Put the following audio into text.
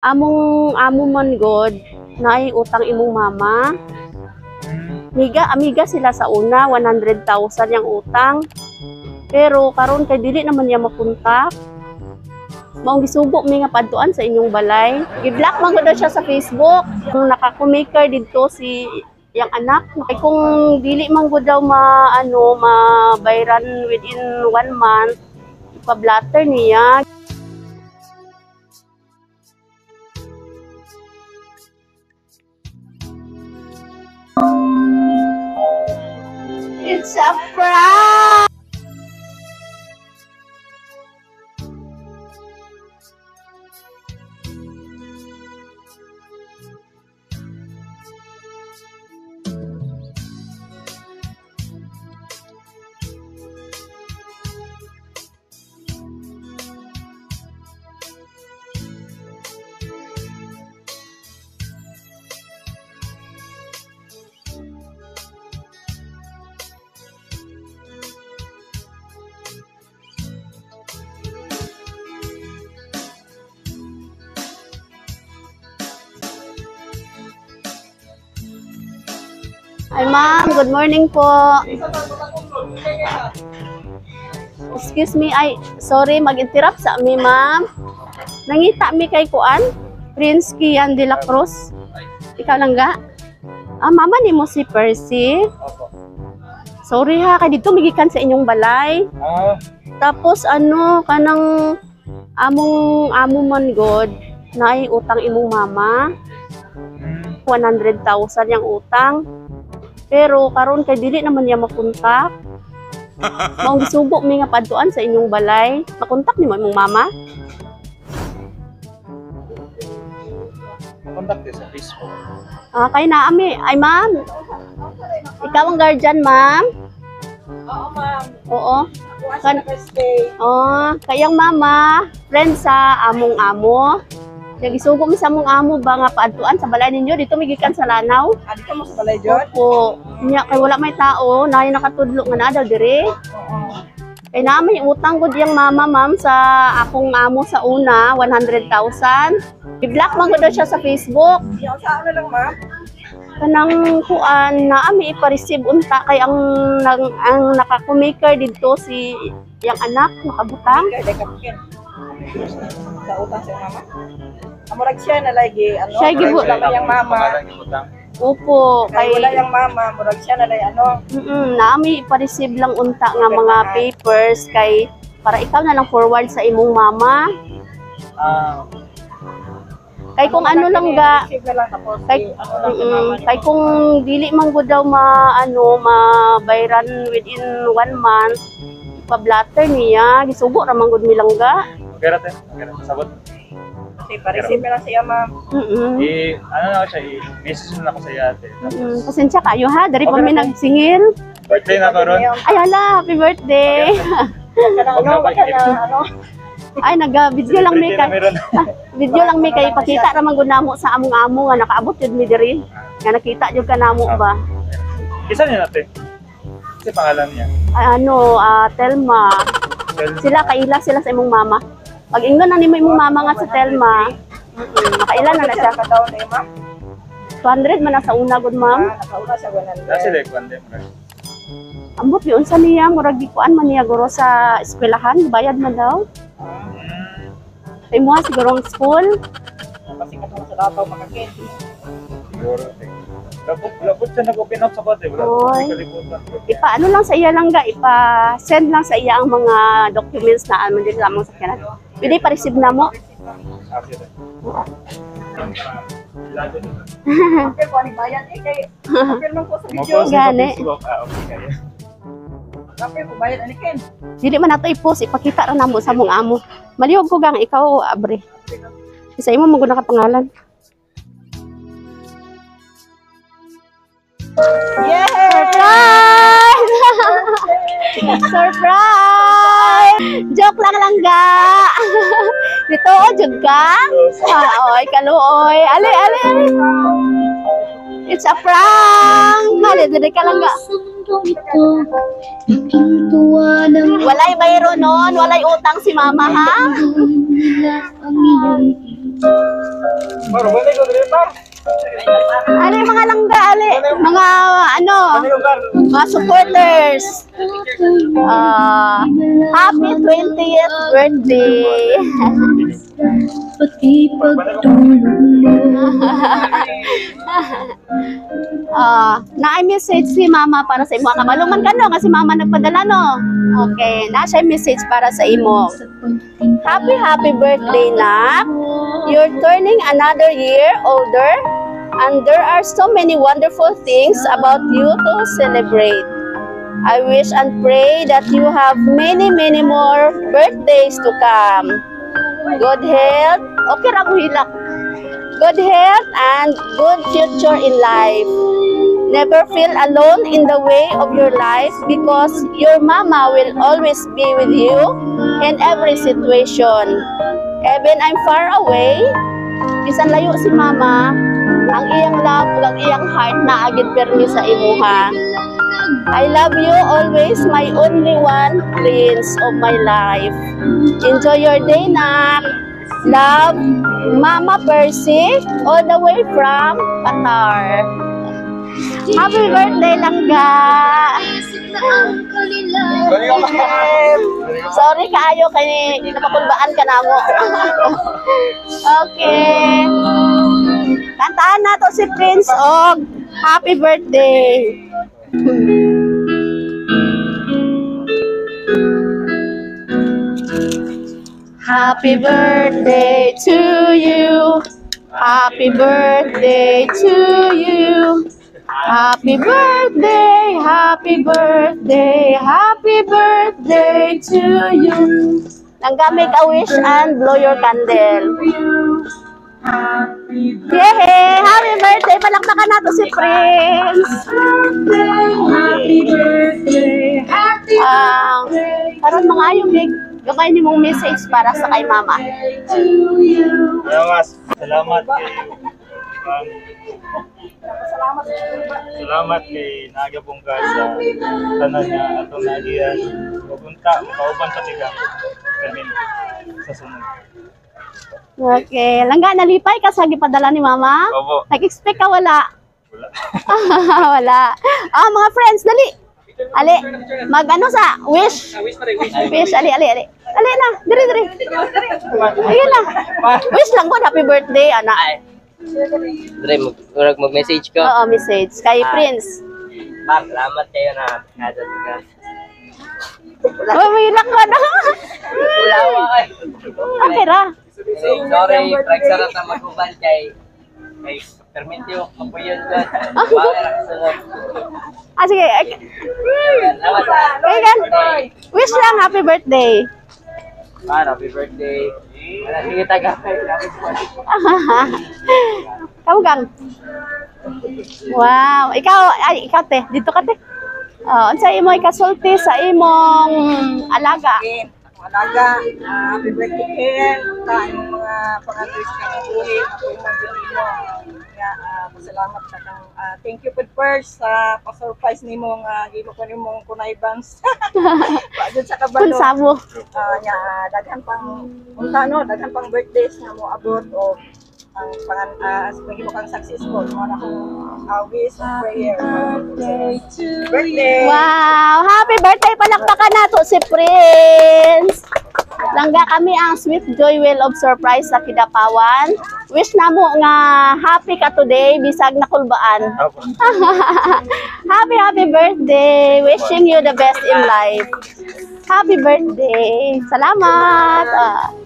Among amo man god, naay utang imong mama. Miga amiga sila sa una, 100,000 yang utang. Pero karon kay dili naman niya makontak. Maong gisugo mi nga padtuan sa inyong balay. Gi-block man gud daw siya sa Facebook. Ang nakakumaker didto si yang anak. Kay kung dili man gud daw ma ano mabayran within one month, ipa-blatter niya. It's a prank! Ay ma'am, good morning po. Excuse me, ay sorry mag-interrupt sa mi ma'am. Nangita mi kay kuan, Prince Kian de la Cruz. Ikaw lang ga? Ah, mama nimo si Percy. Opo. Sorry ha, kay dito migikan sa inyong balay. Ah, Tapos ano, kanang among amo man god, naay utang imong mama. 100,000 yang utang. Pero karon kay dili naman niya makontak. Maong gisugo mi nga padtuan sa inyong balay. Makontak nimo imong mama? Contact din sa Facebook. Ah, kay naa mi. Ay ma'am. Ikaw ang guardian, ma'am? Oo, ma'am. Oo. Bukas na birthday. Oh, kayang mama, friend sa among amo. Nagisugo mi sa among amo ba nga paadtuan sa balay ninyo dito mi gikan sa Lanao. Ah, dito mo sa balay, John? Opo. Nya kay wala may tao, naay nakatudlo nga naa daw dire. Oo. Kay naa may utang gud yang mama ma'am sa akong amo sa una, 100,000. I-block man gud daw siya sa Facebook. Yung sa ano lang, ma'am? Kanang kuan naa mi ipa-receive unta kay ang nang, ang nakakumaker didto si yang anak nakabutang. Kaya dahil kapikin. Sa utang sa mama. Amurag siya na lagi, ano? Siya gibu- Wala man yung mama. Pangalan gibutang. Opo, Kay kay wala yung mama, murag siya na lagi, ano? Naa mi ipa-receive lang unta nga mga papers kay para ikaw na lang forward sa imong mama. Ah, Kay kung ano lang ga Receive na lang tapos, kay, ano lang sa mama kay kung dili man gud daw ma ano mabayran within one month, ipa-blatter niya, gisugo ra man gud mi lang ga. Okay ra te. Okay ra. Sabot. Kasi pa-receive na lang siya, ma'am. I ano na ako siya, i-message na ako sa iya ate. Mm, pasensya kayo ha, dari pa Okay mi ra, te. nagsingil. Birthday na ko ron. Ay hala, happy birthday. Huwag ka na, Huwag ano, na huwag ka na, ano. Ay naga-video lang mi Celebrity na kay meron. video lang mi kay ipakita ra man gud namo sa among amo nga nakaabot jud mi diri. Nga nakita jud ka namo ba. Isa niya nate. Kasi pangalan niya. Ay, ano, Telma. Telma. Sila kaila sila sa imong mama. Pag ingnon na nimo imong mama nga sa Telma, makaila na na siya. Naka-down na yun, ma'am. 200 man na sa una gud ma'am. Ah, nakauna siya, 100. Na sila kwan din. Ambot yun sa niya, murag gikuan man niya guro sa eskwelahan, bayad man daw. Sa imuha siguro ang school. Kasi katong sa Davao, makakin. Siguro te. Labot, labot siya nag-open up sa bate. Wala Oy. kalibutan. Ipa ano lang sa iya lang ga, ipa send lang sa iya ang mga documents na ano dito lamang sa kanan. Pwede pa-receive na mo. Ah, sige. Okay, kung ano bayad eh, kay apil man ko sa video. Mo-post sa Gani. Facebook. Ah, okay kaya. Apil ko bayad anikin. Dili man nato i-post, ipakita ra namo sa among amo. Malihog ko gang ikaw abre. Sa imo mo gud nakapangalan. Yay! Surprise! Surprise! Joke lang lang ga. Dito o jud ka? Ah, oy, kaluoy. Ali, ali, ali. It's a prank. Ali, dili ka lang ga. Sa mundong ito, aking tuwa ng Walay bayro noon, walay utang si mama ha. nila ang iyong Par, balik ko diri, par. Ali, mga langga, ali. Mga ano, Balik ko, par. Mga supporters. Ah, happy 20th birthday. Pati pagtulog mo. Ah, naay message si Mama para sa imo. Kabalo man ka, no, kasi Mama nagpadala, no. Okay, naa siya message para sa imo. Happy, happy birthday, nak. You're turning another year older and there are so many wonderful things about you to celebrate. I wish and pray that you have many, many more birthdays to come. Good health. Okay ra mo hilak. Good health and good future in life. Never feel alone in the way of your life because your mama will always be with you in every situation. Even I'm far away, bisan layo si Mama, ang iyang love ug ang iyang heart naa gid permi sa imuha. I love you always, my only one prince of my life. Enjoy your day, nak. Love, Mama Percy, all the way from Qatar. Happy birthday, langga! Balik ko, par. Sorry kaayo kay napakulbaan ka namo. Okay. Kantahan nato si Prince og happy birthday. Happy birthday to you. Happy birthday to you. Happy birthday, happy birthday, happy birthday to you. Langga, make a wish and blow your candle. Yay! Happy birthday! Palakpakan nato si Prince! Happy birthday, happy Ah, karon mga ayong big gamay nimong message para sa kay Mama. To you. Salamat. Salamat kay Salamat sa kulba. Salamat kay nagapong ka sa tanan nga atong naagian. Ug unta makauban sa tiga permin sa sunod. Okay. Langga, nalipay ka sa gipadala ni Mama? Opo. Nag-expect ka wala? Wala. Wala. Ah, mga friends, dali. Ali, mag ano sa wish. Wish, ali, ali, ali. Ali na, diri, diri. Ayun na. Wish lang ko, happy birthday, ana. Dre, murag mag-message ko. Oo, message. Kay Prince. Pa, salamat kayo na nadat ka. Oh, may lang ko na. Wala ko ay. Okay ra. Sorry, prag sarap na mag-uban kay permiti ko kapuyon doon. Bakit ang sunod? Ah, sige. Ay, Salamat. kay gan. Wish lang, happy birthday. Pa, happy birthday. Wala, sige taga. Kamu gang. Wow, ikaw ay ikaw, te, dito ka, te. Oh, unsa imo ikasulti sa imong alaga? Ken, akong alaga, ah, happy birthday, Ken. Ta imong mga pangandoy sa kinabuhi, ako imong mo. Nga ah, pasalamat sa kang ah, thank you pud first sa pa-surprise nimo nga himo ko nimong connivance. Wa jud sa kabalo. Konsabo. Ah, nya ah, daghan pang unta no, daghan pang birthdays nga mo abot o ang pangan mahimo kang successful mo na akong wish and prayer. Birthday. Wow, happy birthday, palakpakan nato si Prince. Langga, kami ang Sweet Joy Wheel of Surprise sa Kidapawan. Wish namo nga happy ka today bisag nakulbaan. Opo. Happy, happy birthday. Wishing you the best in life. Happy birthday. Salamat. Ah.